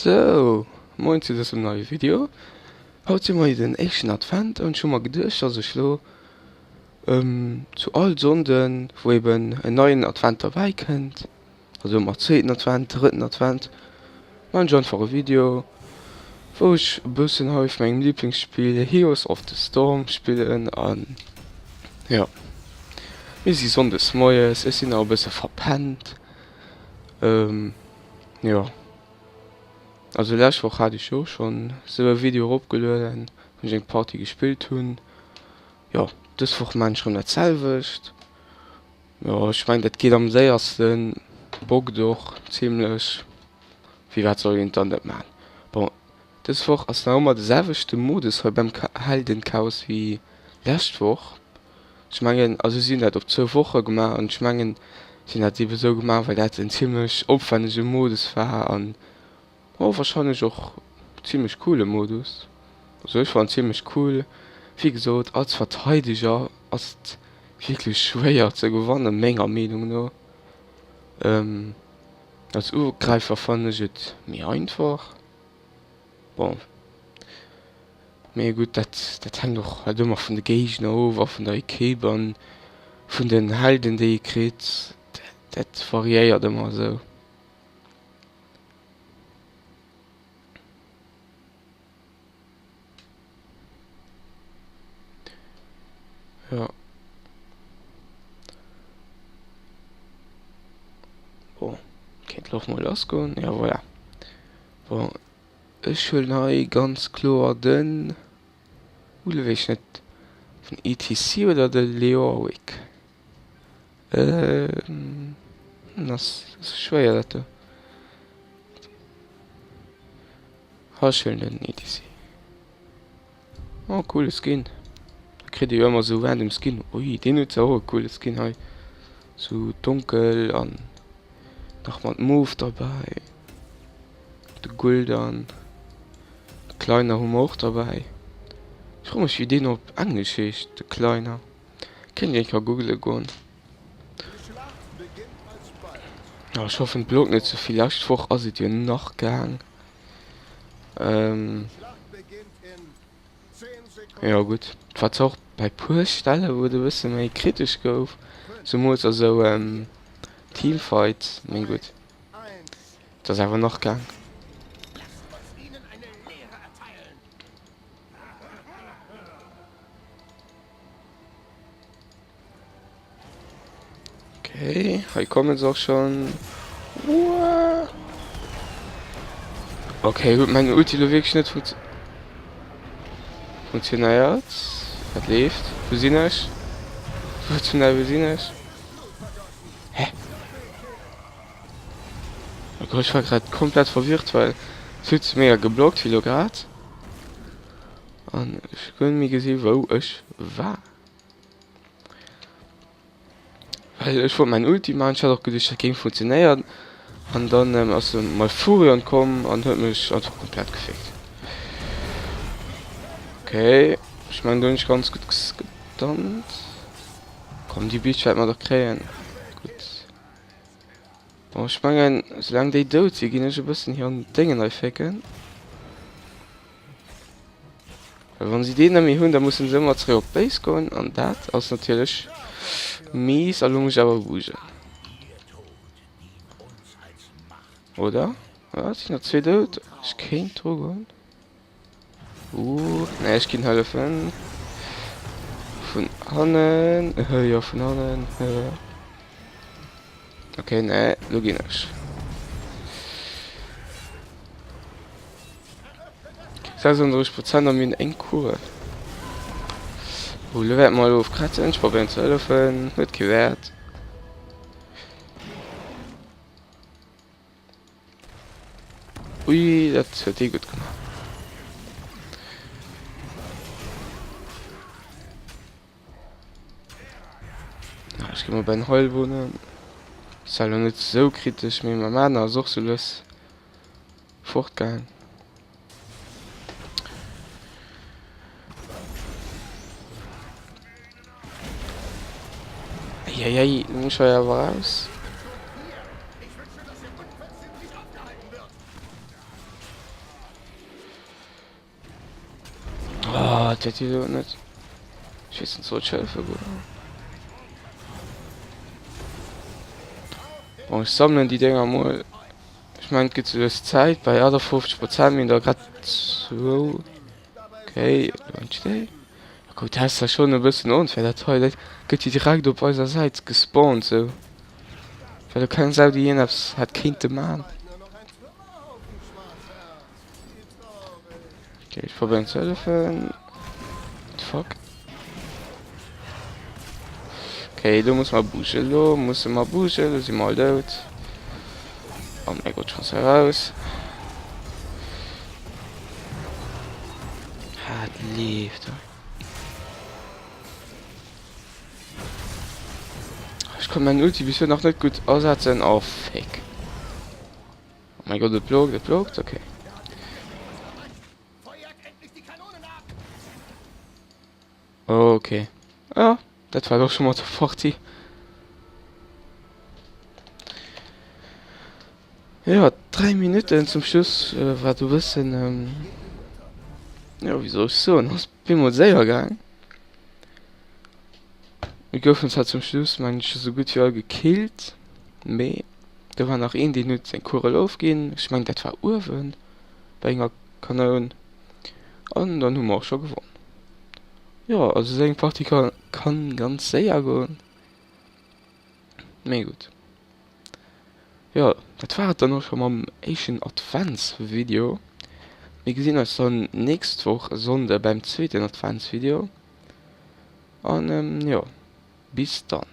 Sou, moien zu dësem neie Video. Haut si mer jo den éischten Advent an ech hu mer geduecht, dass ech lo zu all Sonnden, wou eben en neien Advent derbäi kënnt, also ëmmer zweeten Advent, drëtten Advent, maan ech einfach e Video, wou ech e bëssen hei vu mengem Liblingsspill Heroes of the Storm spillen an jo, mir si Sonndes moies, ech sinn nach e bësse verpennt. Jo, also lescht Woch hat ech jo och schonn esou e Video eropgelueden, wou ech eng Partie gespillt hunn. Jo, dës Woch maan ech rëm dat selwecht. Jo, ech mengen dat geet am séiersten, bockt och zimlech. Firwat soll een et dann net maan? Bon, dës Woch ass nach ëmmer de selwechte Modus hei beim Heldenchaos wéi lescht Woch. Ech mengen, also si hunn dat op zwou Woche gemaach an ech mengen, si hunn dat eebe sou gemaach, well dat en zimlech opwännege Modus war an, oh, warscheinlech och zimlech coole Modus. Also ech fannen zimlech cool. Wéi gesot, als Verteideger ass et wierklech schwéier ze gewannen, menger Meenung no. Als Ugräifer fannen ech et méi einfach. Bon. Mee gutt, dat dat hänkt och halt ëmmer vun de Géigner of a vun der Equipe an vun den Helden déi ee kritt. Dat variéiert ëmmer esou. Jo. Bon, kéint elo och mol lass goen. Jo, voilà. Bon. Ech huelen hei ganz kloer den, uh lo weess ech net, den ETC oder de Leorwick. Hm ass schwéier dat do. Ha ech huelen den ETC. Oh coole Skin. Da kritt ee jo ëmmer sou random Skin. Ui deen huet zwar och e coole Skin hei. Sou donkel an nach mat Move derbäi. De Gul'dan. De Kleiner hu mer och derbäi. Ech froe mech wéi deen op Englesch heescht, de Kleiner. Kéint een eng Kéier googele goen. Oh ech hoffen et blockt net souvill. Lescht Woch ass et jo nach gaang. Ähm, jo gutt, et war zwar och bei puer Stelle wou et e bësse méi kritesch gouf, zemools a sou Teamfights, mee gutt, et ass awer nach gaang. Okay, hei kommen se och schon. Uah. Okay, huet mein Ulti lo wierklech net funkt funktionéiert. Wat leeft? Wou sinn ech? Wou zum Däiwel sinn ech? Hä? Okay, ech war grad komplett verwirrt, well et huet mega geblockt wéi lo grad. An ech hu guer net méi gesi wou ech war. Well ech wollt mäin Ulti maachen, ech hat och geduecht dat géing funktionéieren an dann ass de Malfurion komm an huet mech einfach komplett gefickt. Okay, ech mengen do hunn ech ganz gutt gestunt. Komm déi Bitch wäerte mer dach kréien. Gutt. Bon ech mengen soulaang déi dout sinn, ginn ech e bëssen hier an d'Déngen hei fécken. Well wann si deen net méi hunn, da mussen se ëmmer zeréck op d'Base goen an dat ass natierlech mies. A lo muss ech awer bougen. Oder? Ja, et sinn nach zwee dout. Ech kéint dru goen. Uh, nee, ech ginn hëllefen. Vun hannen. Jo, vun hannen. Okay, nee, lo ginn ech. 36 Prozent a mir hunn eng Kugel. Oh, lo wäerte mer elo ofkratzen. Ech probéieren ze hëllefen. Huet kee Wäert. Ui, dat huet dee gutt gemaach. Ah, ech gi mol bei den Heilbohnen. Ist zwar elo net sou kritesch, mee mäi Mana ass och sou lues fortgaang. Eieiei, lo muss ech hei awer raus. Oh, dat wier elo net. Ech weess net, soll ech hëllefe goen? Bon, ech sammelen déi Dénger mol. Ech mengen, et gëtt sou lues Zäit. Bei 58 Prozent, mir hunn der grad zwou. Okay, elo entsteet. Gutt, dat ass da schonn e bëssen onfair, dat hei. Dat gëtt jo direkt op eiser Säit gespawnt, sou. Well do keng Sau déi iergendeppes hätt kéinte man. Okay, ech probéieren ze hëllefen. What the fuck? Okay, do muss mer bougen. Lo musse mer bougen. Lo si mer all dout. Oh mein Gott, ech muss heraus. Ah, et leeft. Ech konnt mäin Ulti bis elo nach net gutt asetzen. Oh, fick. Oh mein Gott, et blockt, et blockt, okay. Okay. Ja, dat war och schon mal der Partie. Ja, 3 Minuten zum Schluss äh, war du bëssen ähm, ja, wéi soll ech soen, ass bemol séier gaang. Mir goufen zwar zum Schluss mengen ech esou gutt wéi all gekillt, mee do war nach een deen huet seng Kugel ofginn, ech mengen dat war uewen bei enger Kanoun an dann hu mer och scho gewonn. Jo also esou eng Partie ka kann ganz séier goen, mee gutt. Jo dat war et dann och scho mam éischten Adventsvideo. Mir gesinn eis dann nächst Woch Sonnde beim zweeten Adventsvideo an jo bis dann.